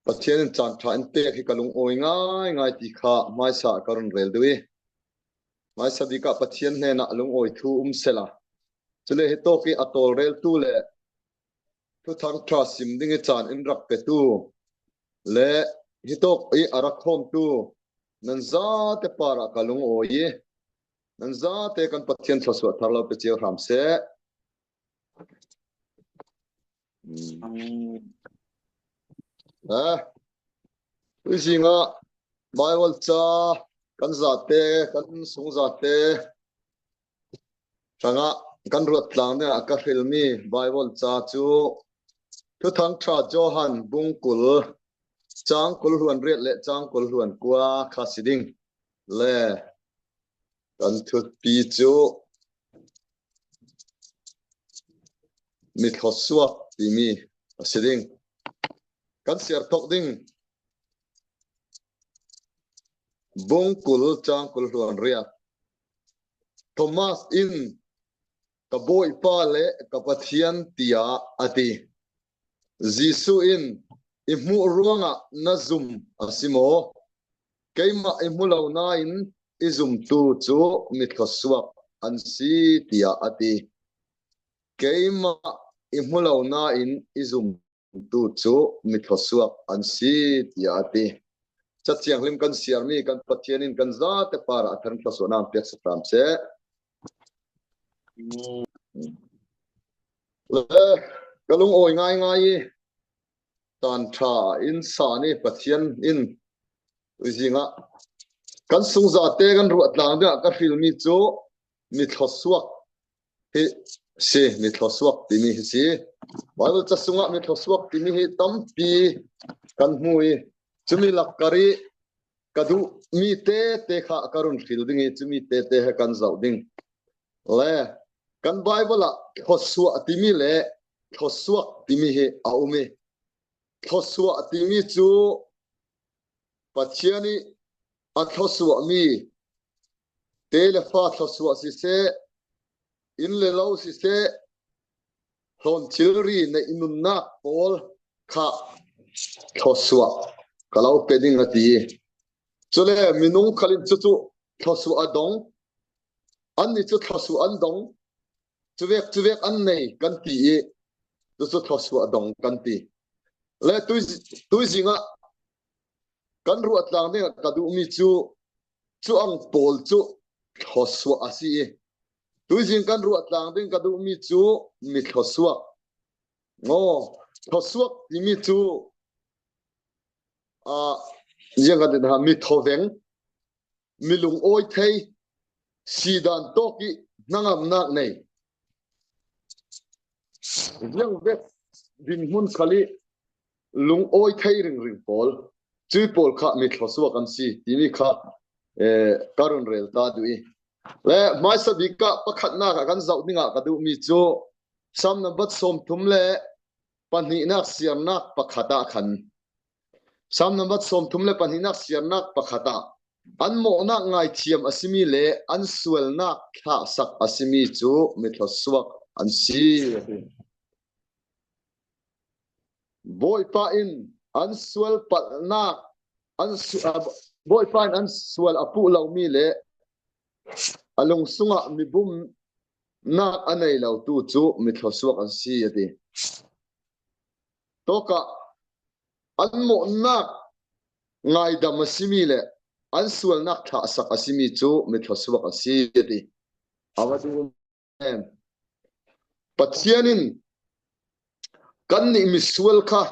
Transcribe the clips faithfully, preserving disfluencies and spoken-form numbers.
Pathian in caan ṭha in pek hi ka lungawi ngaingai ti kha hmaisa ka run rel duh i, hmaisa bik ah Pathian hnenah lungawi thu um sela, cule hi tawk i a tawlreltu le Thuthang ṭha sim ding i caan in rak petu le hi tawk i a rak khawmtu nan zate parah ka lungawi i, nan zate kan Pathian thluasuah thar lo pe cio hram seh. Eh, tui zingah Bible ca kan zate, kan sung zate hrangah kan ruat tlang dingah ka hrilmi Bible ca cu Thuthang ṭha Johan bung kul, cang kul hluan riat le cang kul hluan kua kha si ding le kan thupi cu mi thluasuak timi a si ding. Kan siar thawk ding bung kul cang kul hluan riat. Thomas in, "Ka Bawipa le ka Pathian," tiah a ti. Jesuh in, "I hmuh ruangah na zum a si maw? Keimah i hmu lo nain i zumtu cu mi thluasuak an si," tiah a ti. "Keimah i hmu lo nain i zumtu cu mi thluasuak an si," tiah a ti. Cathianghlim kan siarmi kan Pathian in kan zate parah a thar in thluasuahnak an pek sak hram seh. Le, ka lungawi ngaingai i, caan ṭha in san i Pathian in tui zingah kan sung zate kan ruat tlang dingah ka hrilmi cu mi thluasuak hi si, mi thluasuak timi hi si. Bible ca sungah mi thluasuak timi hi tampi kan hmu i, cumi lakkar i ka duhmi tete kha ka run hril ding i, cumi tete he kan zoh ding. Le kan Bible ah thluasuah timi le thluasuak timi hi a um i, thluasuah timi cu Pathian i a thluasuahmi, te le fa thluasuah siseh, inn le lo siseh, hlawn thilri neih nunnak pawl kha thluasuah ka lo pe ding a ti. Cule minung khal in cucu thluasuah a dong, annih cu thluasuah an dong, cuvek cuvek an nei kan ti i, cucu thluasuah a dong kan ti. Le tui, tui zingah kan ruah tlang dingah ka duhmi cu cu ang pawl cu thluasuah a si i, tui zing kan ruah tlang ding ka duhmi cu mi thluasuak. Aw, thluasuak timi cu, ah, ziang kan ti hna, mi thawveng, mi lungawi thei, sidan tawk i hnangamnak nei, ziang vek dinhmun khal i lungawi thei ringring pawl, cui pawl kha mi thluasuak an si timi kha, eh, ka run rel ta duh i. Le hmaisa bik ah pakhatnak ah kan zoh dingah ka duhmi cu Salm nambat sawmthum le pahnihnak siarnak pakhat ah khan, Salm nambat sawmthum le pahnihnak siarnak pakhat ah, "An mawhnak ngaithiam a simi le an sualnak thlahsak a simi cu mi thluasuak an si," a ti. Bawipa in an sual palhnak, an su-, a, Bawipa in an sual a puh lomi le a lungsungah mibumnak a nei lotu cu mi thluasuak an si, a ti. Tawkah an mawhnak ngaidam a simi le an sualnak thlahsak a simi cu mi thluasuak a si, a ti. A va duh. Pathian in kannih misual kha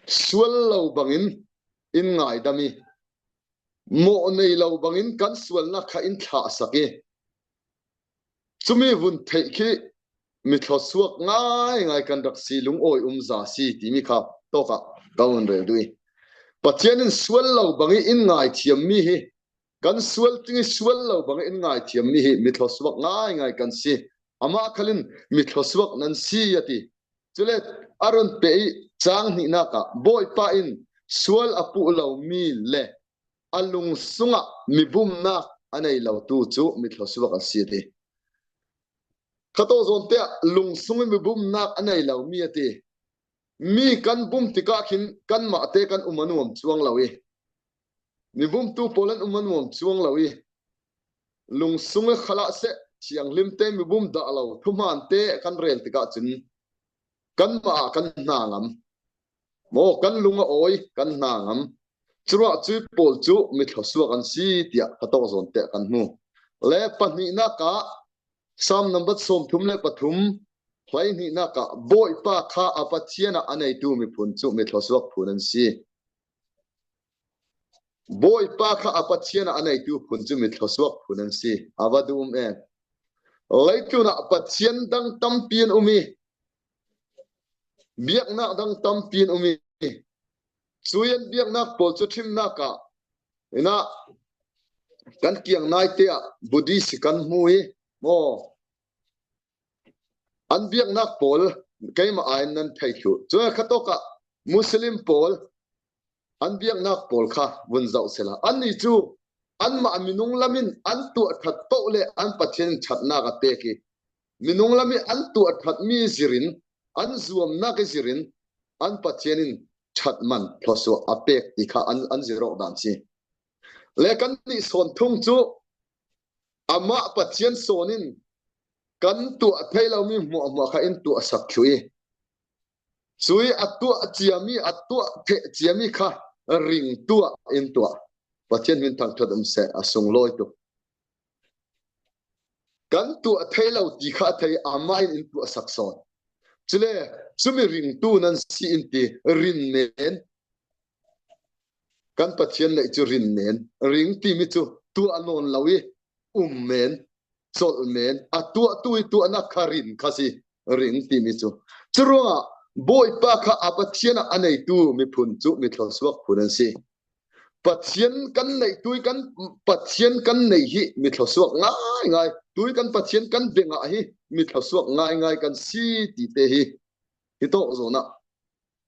sual lo bangin in ngaidam i, mawh nei lo bangin kan sualnak kha in thlahsak i, cumi vun theih khi mi thluasuak ngaingai kan rak si, lungawi um za si timi kha tawkah ka vun rel duh i, Pathian in sual lo bang i in ngaithiammi hi, kan sual ting i sual lo bang i in ngaithiammi hi mi thluasuak ngaingai kan si. Amah khal in mi thluasuak nan si, a ti. Cule a run pe i cang hnihnak ah Bawipa in sual a puh lomi le a lungsungah mibumnak a nei lotu cu mi thluasuak an si, a ti. Kha tawh zawnte ah lungsung i mibumnak a nei lomi, a ti. Mi kan bum tikah khin kanmahte kan um a nuam chuang lo i, mi bumtu pawl an um a nuam chuang lo i, lungsung i khalah seh, thianghlimte mi bum dah lo, thuhmante kan rel tikah cun kanmah ah kan hna ngam. Maw, kan lung a awi, kan hna ngam. Curuah cui pawl cu mi thluasuak an si, tiah ka tawk zawn te kan hmu. Le pahnihnak ah, Salm number sawmthum le pathum, hleihnihnak ah, Bawipa kha a Pathian ah a neitu miphun cu mi thluasuak phun an si. Bawipa kha a Pathian ah a neitu phun cu mi thluasuak phun an si. A va duh um em. Leitlun ah Pathian dang tampi an um i, biaknak dang tampi an um i, cui an biaknak pawl cu ṭhimnak ah, inah kan kiang naite ah Buddhist kan hmu i, maw, an biaknak pawl keimah aiin nan thei thluh. Cun khatawk ah Muslim pawl an biaknak pawl kha vun zoh sehla, annih cu anmah minung lam in an tuah ṭhat paoh le an Pathian in ṭhatnak a pek i, minung lam i an tuah ṭhatmi zirin, an zuamnak i zirin an Pathian in ṭhat man thluasuak a pek ti kha an, an zir awk dan si. Le kannih sawn thung cu amah Pathian sawn in kan tuah thei lomi hmuahhmuah kha in tuahsak thluh i, cui a tuah ciami, a tuah theh ciami kha ringtu ah in tuah. Pathian min thangṭhat um seh, a sunglawi tuk. Kan tuah thei lo ti kha a thei, amah in in tuahsak sawn. Cule, cumi ringtu nan si in ti, rin men. Kan Pathian neih cu rin men. Ring timi cu tuah nawn lo i, um men, colh men, a tuahtu i tuahnak kha rin kha si, ring timi cu. Curuangah Bawipa kha a Pathian ah a neitu miphun cu mi thluasuak phun an si. Pathian kan neih, tui kan Pathian kan neih hi mi thluasuak ngaingai. Tui kan Pathian kan bengah hi mi thluasuak ngaingai kan si ti te hi, hi tawk zawn ah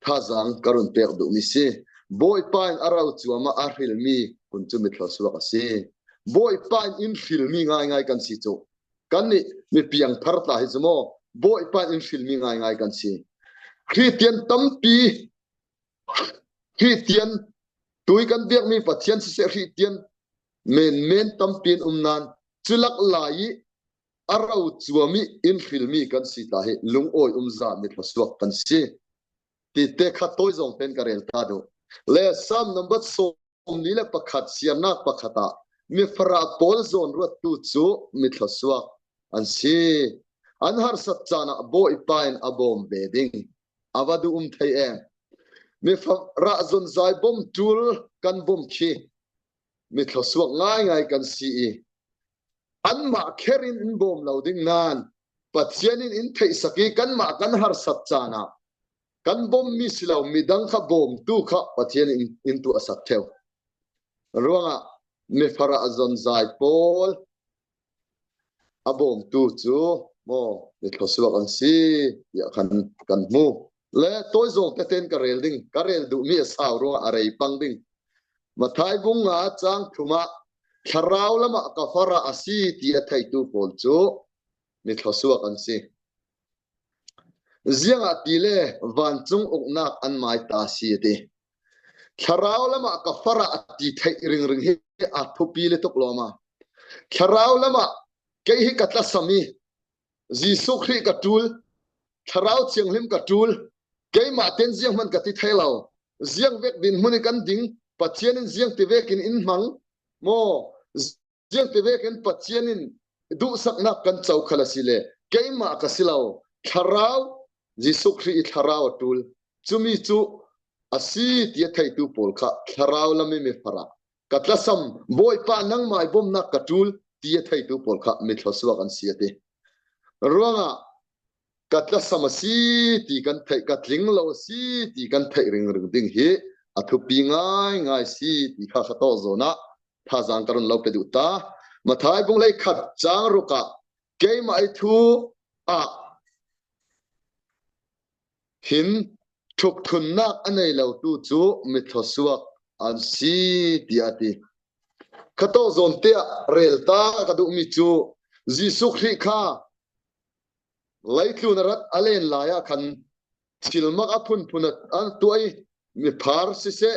thazaang ka run pek duhmi si. Bawipa in a rocuam ah a hrilmi phun cu mi thluasuak a si. Bawipa in in hrilmi ngaingai kan si cu. Kannih mi piangthar tla hi cu maw, Bawipa in in hrilmi ngaingai kan si. Khristian tampi, Khristian, tui kan biakmi Pathian siseh, Khristian menmen tampi an um nan, cu lak lai i a rocuam i in hrilmi kan si tla hi lungawi umza mi thluasuak kan si. Ti te kha tawi zawng tein ka rel ta duh. Le Salm number sawmli le pakhat, siarnak pakhat ah, mi farah pawl zawn ruattu cu mi thluasuak an si. An harsat caan ah Bawipa in a bawm ve ding. A va duh um thei em. Mi farah zonzai bom ṭul kan bom khi mi thluasuak ngaingai kan si i, anmah kher in in bawm lo ding nan, Pathian in in theihsak i, kanmah kan harsat caan ah kan bawmmi si lo, midang kha bawmtu kha Pathian in in tuahsak ṭheu. Ruangah mi farah zonzai pawl a bawmtu cu maw, mi thluasuak an si, tiah kan, kan hmu. Le tawi zawng tete in ka rel ding, ka rel duhmi a sau ruangah a rei pang ding. Matthai bung nga cang thum ah, thlarau lamah ka farah a si, ti a theitu pawl cu mi thluasuak an si. Ziangahtile vancung uknak an mai ta si, a ti. Thlarau lamah ka farah a ti theih ringring hi a thupi le tuk lawm a. Thlarau lamah kei hi ka tlasam i, Jesuh Khrih ka ṭul, Thlarau Thianghlim ka ṭul, keimah tein zianghman ka ti thei lo. Ziang vek dinhmun i kan ding, Pathian in ziangti vekin in hmang maw? Ziangti vekin Pathian in duhsaknak kan co khal a si le, keimah ka si lo, Thlarau, Jesuh Khrih i Thlarau a ṭul. Cumi cu a si ti a theitu pawl kha Thlarau lam i mi farah. Ka tlasam, Bawipa, nangmai bawmnak ka ṭul, ti a theitu pawl kha mi thluasuak an si, a ti. Ruangah ka tlasam a si ti kan theih, ka tling lo a si ti kan theih ringring ding hi a thupi ngaingai si ti kha ka tawk zawn ah thazaang ka run lo pe duh ta. Matthai bung hleikhat cang ruk ah, keimah i thu ah hin ṭhukthunnak a nei lotu cu mi thluasuak an si, tiah a ti. Ka tawk zawn te ah rel ta ka duhmi cu Jesuh Khrih kha leitlun a rat a len lai ah khan thilmak a phunphun a, a tuah i, miphar siseh,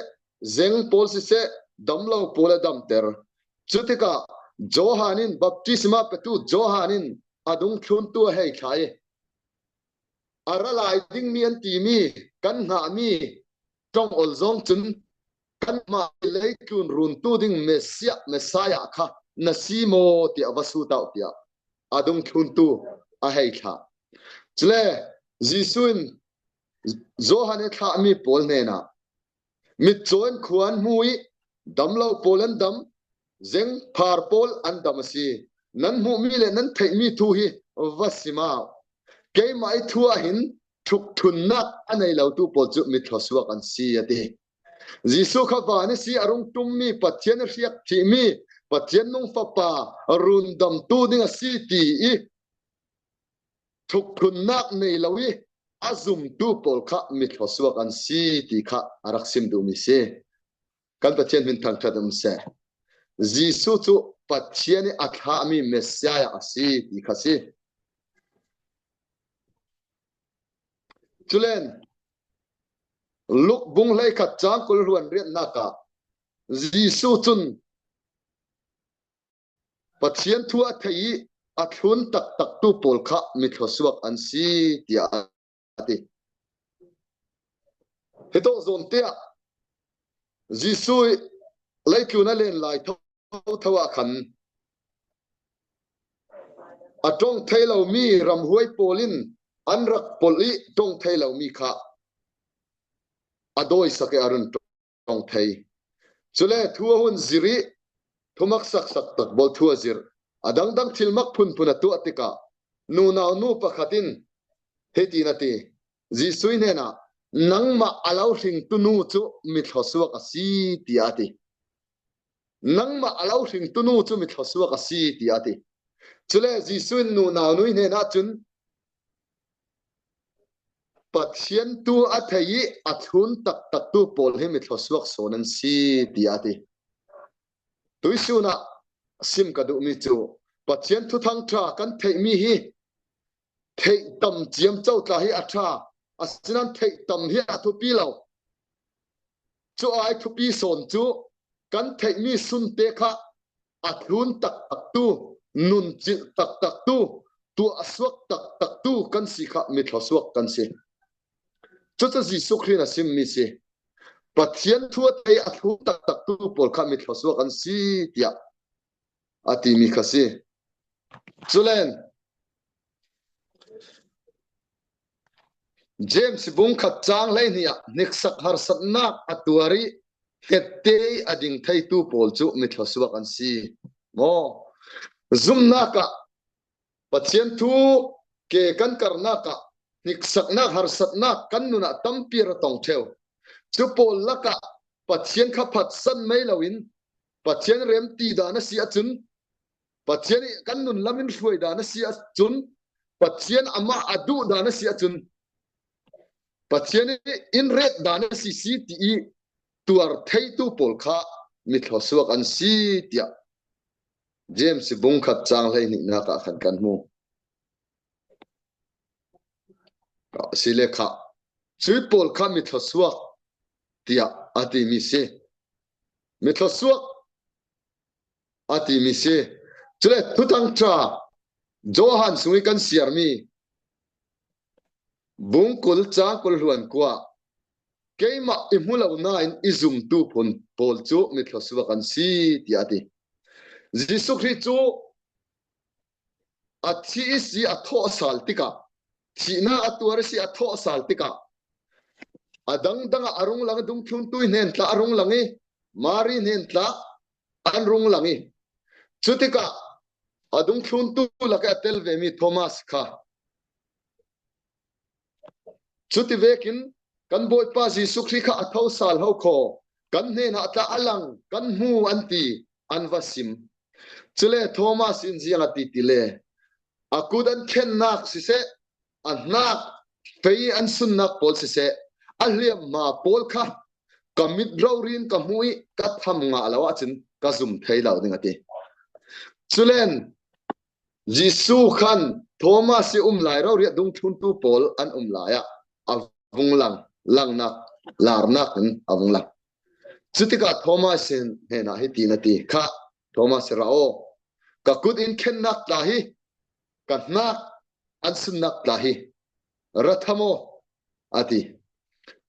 zeng pawl siseh, damlo pawl a damter. Cutikah Johan in, baptisma petu Johan in a dungthluntu a hei thlah i, a ra lai ding mi an timi, kan ngahmi ṭawng ol zawng cun, kanmah leitlun runtu ding Messiah, Messiah kha na si maw tiah va sut uh tiah a dungthluntu a hei thlah. Cule Jesuh in Johan i thlahmi pawl hnenah, mitcaw in khua an hmu i, damlo pawl an dam, zengphar pawl an dam a si. Nan hmuhmi le nan theihmi thu hi va sim uh. Keimah i thu ah hin thukthunnak a nei lotu pawl cu mithlawsuak an si, a ti. Jesuh kha van i si a rung ṭummi, Pathian i hriak ṭhihmi, Pathian nung fapa rundamtu ding a si ti i thukthunnak nei lo i a zumtu pawl kha mithlawsuak an si ti kha a rak sim duhmi si. Kan Pathian hmin thangṭhat um seh. Jesuh cu Pathian i a thlahmi Messiah a si ti kha si. Culen Luk bung hleikhat cang kul hluan riatnak ah Jesuh cun Pathian thu a thei i a thlun taktaktu pawl kha mithlawsuak an si, tiah a ti. Hitawk zawn tiah Jesuh i leitlun a len lai thotho ah khan a ṭong thei lomi ramhuai pawl in an rak polh i ṭong thei lomi kha a dawisak i a run ṭong thei. Cule thu a hun zir i thumak saksak tak bawl thu a zir. A dangdang thilmak phunphun a tuah tikah nunau nu pakhat in hitin a ti, Jesuh hnenah, "Nangmah a lo hringtu nu cu mithlawsuak a si," tiah a ti. "Nangmah a lo hringtu nu cu mithlawsuak a si," tiah a ti. Cule Jesuh in nunau nu hnenah cun, "Pathian thu a thei i a thlun taktaktu pawl hi mithlawsuak sawn an si," tiah a ti. Tuisun ah sim ka duhmi cu Pathian thuthang ṭha kan theihmi hi theih tam ciamco tla hi a ṭha, asinain theih tam hi a thupi lo. Cu ai thupi sawn cu kan theihmi sunte kha a thlun taktaktu, nun cilh taktaktu, tuah a suak taktaktu kan si kha mithlawsuak kan si. Cucu Jesuh Khrih in a simmi si. Pathian thu a thei a thlun taktaktu pawl kha mithlawsuak an si, tiah a timi kha si. Culen James bung khat cang hleihnih ah hniksak harsatnak a tuar i hngettei a ding theitu pawl cu mithlawsuak an si. Maw? Zumnak ah Pathian thu ke kan karnak ah hniksaknak, harsatnak kan nun ah tampi a ra tong ṭheu. Cu pawl lakah Pathian kha phatsan mei loin Pathian remti dan a si ahcun, Pathian i kan nun lam in hruai dan a si ahcun, Pathian amah a duh dan a si ahcun, Pathian i in ret dan a si si ti i tuar theitu pawl kha mithlawsuak an si, tiah James bung khat cang hleihnihnak ah khan kan hmu. Si le kha, cui pawl kha mithlawsuak tiah a timi si. Mithlawsuak a timi si. Cule thuthang ṭha Johan sung i kan siarmi bung kul cang kul hluan kua, "Keimah i hmu lo nain i zumtu phun pawl cu mithlawsuak an si," tiah a ti. Jesuh Khrih cu a thi i si a thawh sal tikah, thihnak a tuar i si a thawh sal tikah, a dangdang ah a rung lang i, dungthluntu hnen tla a rung lang i, Mari hnen tla an rung lang i, cutikah a dungthluntu lak i a tel vemi Thomas kha, "Cuti vekin kan Bawipa Jesuh Khrih kha a tho sal ho kho, kan hnenah tla a lang, kan hmu," an ti, an va sim. Cule Thomas in ziang a ti ti le, "A kut an khennak siseh, a hnak fei an sunnak pawl siseh, a hliamhma pawl kha ka mit rori in ka hmuh i ka tham ngah lo ahcun ka zum thei lo ding," a ti. Culen Jesuh khan Thomas i um lai rori ah dungthluntu pawl an um lai ah a vung lang, langnak, larnak in a vung lang. Cutikah Thomas in hnenah hiti na ti kha, Thomas, ra aw, ka kut in khennak tla hi, ka hnak an sunnak tla hi, ra tham aw, a ti.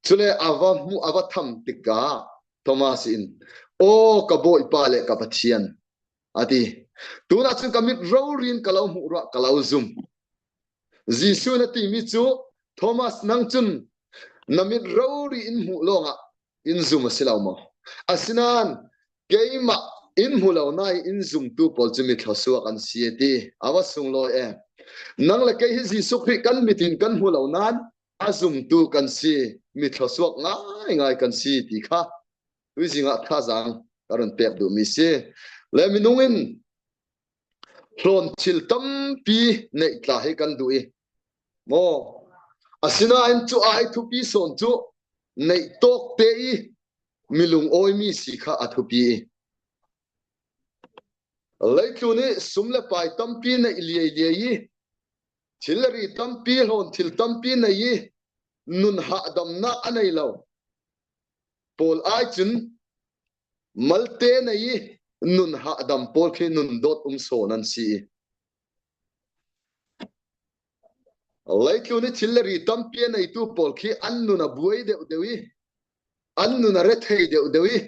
Cule a va hmuh, a va tham tikah Thomas in, aw, ka Bawipa le ka Pathian, a ti. Tunah cun ka mit rori in ka lo hmuh ruah, ka lo zum. Jesuh in a timi cu, Thomas, nang cun na mit rori in hmuh lawngah in zum a si lo maw? Asinain keimah in hmu lo nain in zumtu pawl cu mi thluasuak an si, a ti. A va sunglawi e. Nang le kei hi Jesuh Khrih kan mit in kan hmu lo nain a zumtu kan si, mi thluasuak ngaingai kan si ti kha tuizingah thazaang ka run pek duhmi si. Le minung in hlawn thil tampi neih tla hi kan duh i, maw? Asinain cu ai thupi sawn cu neih tawkte i mi lungawimi si kha a thupi i, leitlun i sum le pai tampi neih liailiai i, thil le ri tampi, hlawn thil tampi nei i, nun hahdamnak a nei lo pawl ai cun malte nei i, nun hahdam pawl khi nun dawt um sawn an si i, leitlun i thil le ri tampi a neitu pawl khi an nun a buai deuhdeuh i, an nun a rethei deuhdeuh i,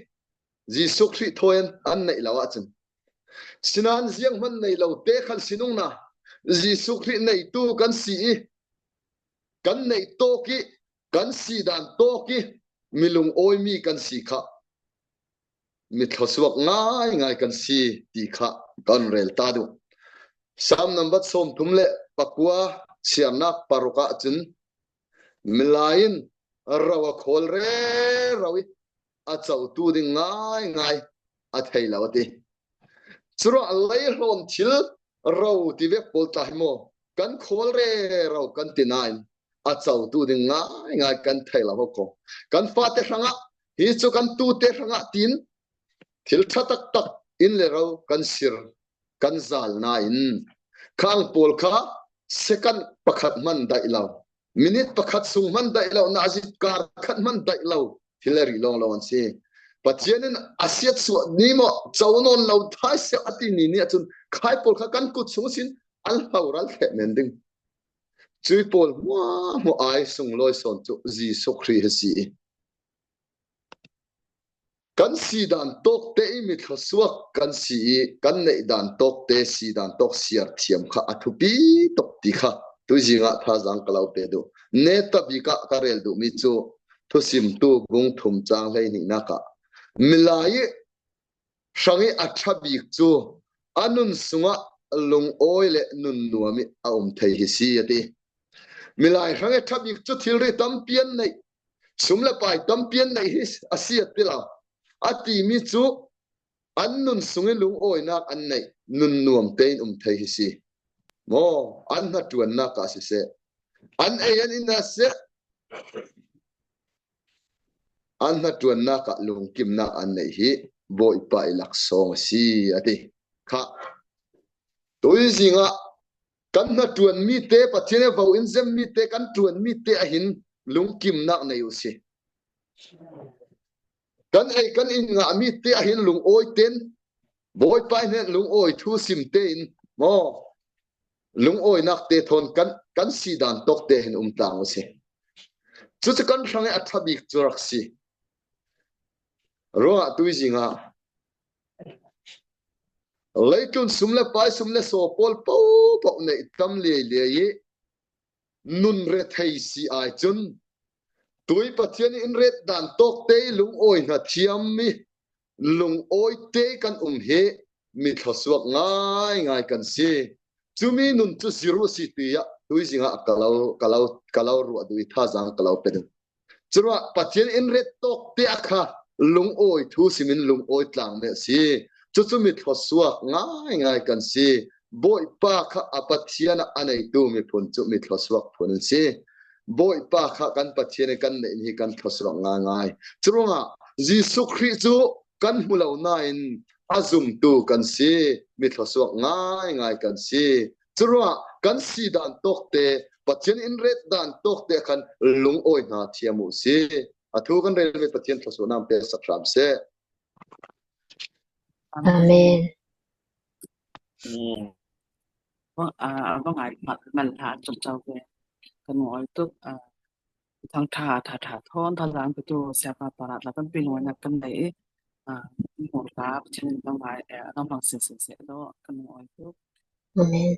Jesuh Khrih thawi an, an neih lo ahcun. Sinain zianghman nei lo te khal si nungna Jesuh Khrih neitu kan si i, kan neih tawk i, kan si dan tawk i, mi lungawimi kan si kha mi thluasuak ngaingai kan si ti kha kan rel ta duh. Salm nambat sawmthum le pakua, siarnak paruk ahcun, milai in ro a khawl rero i a cotu ding ngaingai a thei lo, a ti. Curuah leihlawn thil ro ti vek pawl tla hi maw, kan khawl rero kan ti nain a cotu ding ngaingai kan thei lo ko. Kan fate hrangah, hi cu kan tute hrangah tin thil ṭha taktak in le ro kan sir, kan zal nain khang pawl kha second pakhat hman daih lo, minute pakhat sung hman daih lo, nazi kar khat hman daih lo thil a ri lawnglawng an si. Pathian in a siatsuah ni maw, co nawn lo thai seh a ti ni nih ahcun khai pawl kha kan kut sung sin an hloral theh men ding. Cui pawl hmuahhmuah ai sunglawi sawn cu Jesuh Khrih hi si i, kan si dan tawkte i mi thluasuak kan si i, kan neih dan tawkte si dan tawk siar thiam kha a thupi tuk ti kha tuizingah thazaang ka lo pe duh. Neta bik ah ka rel duhmi cu Thusimtu bung thum cang hleihnihnak ah, milai i hrang i a ṭha bik cu a nun sungah lungawi le nunnuam i a um thei hi si, a ti. Milai hrang i ṭha bik cu thilri tampi an neih, sum le pai tampi an neih hi a si, a ti lo. A timi cu an nun sung i lungawinak an neih, nunnuam tein um thei hi si. Maw, an hnaṭuannak ah siseh, an ei an in ah siseh, an hnaṭuannak ah lungkimnak an neih hi Bawipa i laksawng a si, a ti. Kha tuizingah kan hnaṭuan mite, Pathian i vo in zem mite, kan ṭuan mite ah hin lungkimnak nei uh si. Kan ei kan in ngah mite ah hin lungawi ten, Bawipa hnen lungawi thu sim tein maw, lungawinak te thawn kan, kan si dan tawk te hin um tlang uh si. Cucu kan hrang i a ṭha bik cu rak si. Ruangah tuizingah leitlun sum le pai, sum le saw pawl popoh neih tam liailiai i nun rethei si ai cun, tui Pathian in ret dan tawkte i lungawi hna thiam i lungawi te kan um hi mi thluasuak ngaingai kan si. Cumi nun cu zir uh si ti ah tuizingah ka lo, ka lo, ka lo ruah duh i thazaang ka lo pe duh. Curuah Pathian in ret tawk te a kha lungawi thu simin lungawi tlang meh si. Cucu mi thluasuak ngaingai kan si. Bawipa kha a Pathian a neitu miphun cu mi thluasuak phun an si. Bawipa kha kan Pathian i kan neih hi kan thluasuak ngaingai. Curuangah Jesuh Khrih cu kan hmu lo nain a zumtu kan si, mi thluasuak ngaingai kan si. Curuah kan si dan tawk te Pathian in ret dan tawk te khan lungawi hna thiam uh si. A thu kan rel ve Pathian thluasuahna pe sak hram seh. Amen. Vang a vang ai mat man hla chom chau ve. Kan ngoi tuk a thang tha tha tha thon tha lang pe tu sia pa para la kan pin ngoi na kan nei. A ngoi ta Pathian in vang ai a vang vang sin sin se do kan ngoi tuk. Amen.